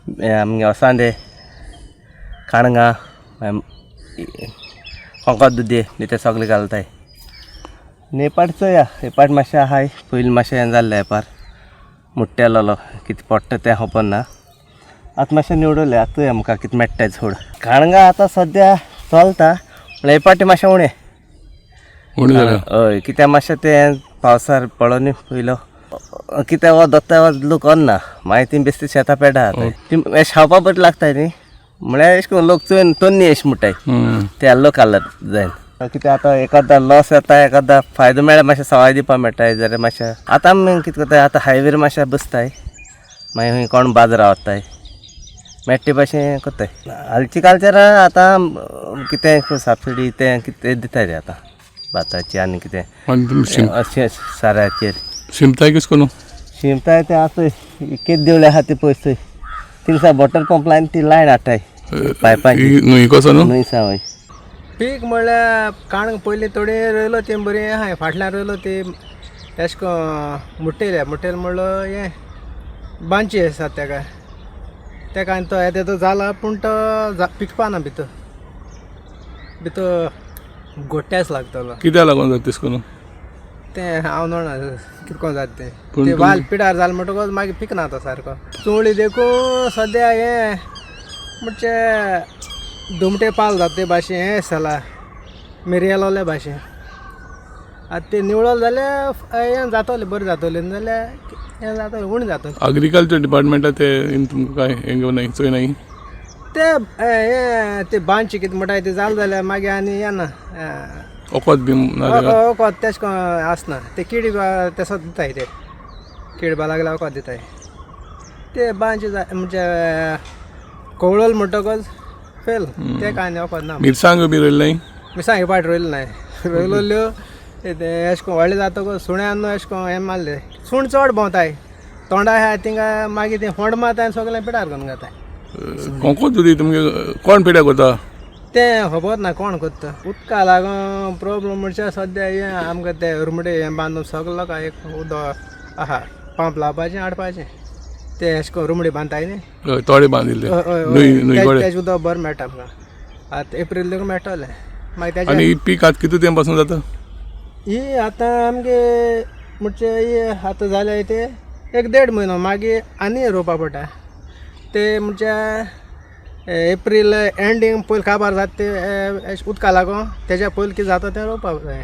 आमगे असांदे, काणंगां, कोंकोत दुदी बी ते सगळे घालताय. आनी हे पाट चोया, हे पाट मातशें आहाय. पयलीं मातशें हें जाल्लें, हेपार मुट्टेलेलो कितें पडटा तें खबर ना. आतां मातशें निवडलें, आतां चोया आमकां कितें मेळटा चड. काणंगां आतां सद्या चलता, म्हणल्यार हे पाटी मातशें उणें. उणें जालें? हय, कित्याक मातशें तें पावसार पडलो न्ही पयलो, कित्याक हो दोत्ता लोक करना, मागीर ती बेश्टी शेतां पेडा ती अशें खावपा बरी लागताय न्ही, म्हळ्यार अशें करून लोक चोयन तन्नी अशें म्हणटाय, ते येल्लो कलर जायन. कित्याक आतां एकादा लॉस येता, एकादा फायदो मेळ्ळ्यार मातशें सवाय दिवपा मेळटा जाल्यार मातशें. आतां आमी कितें करताय, आतां हायवेर मातशें बसताय, मागीर खंय कोण बाजारा वताय, मेळटा ते भाशेन करताय. हालची कालचेर आतां कितें सबसिडी तें कितें दिताय ते आतां भाताची आनी कितें. आनी तुमी शिम अशें साऱ्याचेर. शिंपताय किस करून? शिंपताय तें आतां कितें देवळे आहा ते पयस थंय, थिंगसा वॉटर पंप लायन ती लायन हाडटाय पायपांची. ही न्हंय कसो न्हू? न्हय सा, हय. पीक म्हणल्यार काणंग पयलीं थोडी रोयलो ती बरी आहाय, फाटल्यान रोयलो ती तेश कोन मुट्टेले मुट्टेले म्हणलो हें बांदची आसा तेका तेका. आनी तो येदो तो जाला पूण तो पिकपा ना, भितर भितर गोट्यास लागतलो. कित्याक लागून जाता तेश करून? तें हांव नोणा कितें कोन जाता तें. पूण तें वाल पिडार जालें म्हणटकच मागीर पिकना तो सारको. चवळी देखून सद्या हें म्हणजे दुमटे पाल जाता ते भाशेन हें जाला, मिरयेलोले भाशेन. आतां ते निवळोल जाल्यार हें जातोलें, बरें जातोलें, नाजाल्यार हें जातलें, उणें जातलें. अग्रिकल्चर डिपार्टमेंटा ते तुमकां काय हें घेवन नाय, चोय नाय? ते हें ते बांदचे कितें म्हणटाय ते जालें जाल्यार मागीर आनी येना. वखद बी ना तेका? वखद तेश कोन आसना ते, किडी तेसोच दिताय ते, किड बा लागल्यार वखद दिताय ते. बांदचे म्हणजे कवळल म्हणटकच फेल ते, कांय वखद ना. मिरसांग बी रोयलें नाय? मिरसांग हे पाट रोयलें नाय. रोयलोल्यो ते एशें कोन व्हडलें जातकच सुण्यान एशें कोन हें मारलें. सूण चड भोंवताय, तोंडा आहाय थिंगा, मागीर तें फोंड मारताय आनी सगळें पिडार करून घाताय. कोंकोत दुदी तुमगे कोण पिड्याक कोता? तें खबर ना कोण कोत्ता. उदका लागून प्रोब्लम म्हणल्यार सद्या हें आमकां ते रुमडे हें बांदून सगळो लोकांक एक उदक आहा, पंप लावपाचें हाडपाचें ते एशें कोन रुमडी बांदताय न्ही. हय, तोडे बांदिल्ले. हय हय. न्हंय न्हंय कडेन. तेजें उदक बरें मेळटा आमकां, आतां एप्रील देखून मेळटलें मागीर तेजें. आनी ही पीक आतां कितू तेंप पासून जाता? ही आतां आमगे म्हणजे ही आतां जाल्या ते एक देड म्हयनो, मागीर आनी रोवपा पडटा ते. म्हणजे एप्रील एंडींग पयलीं काबार जाता ते उदका लागून, तेज्या पयलीं कितें जाता तें रोवपाक जाय.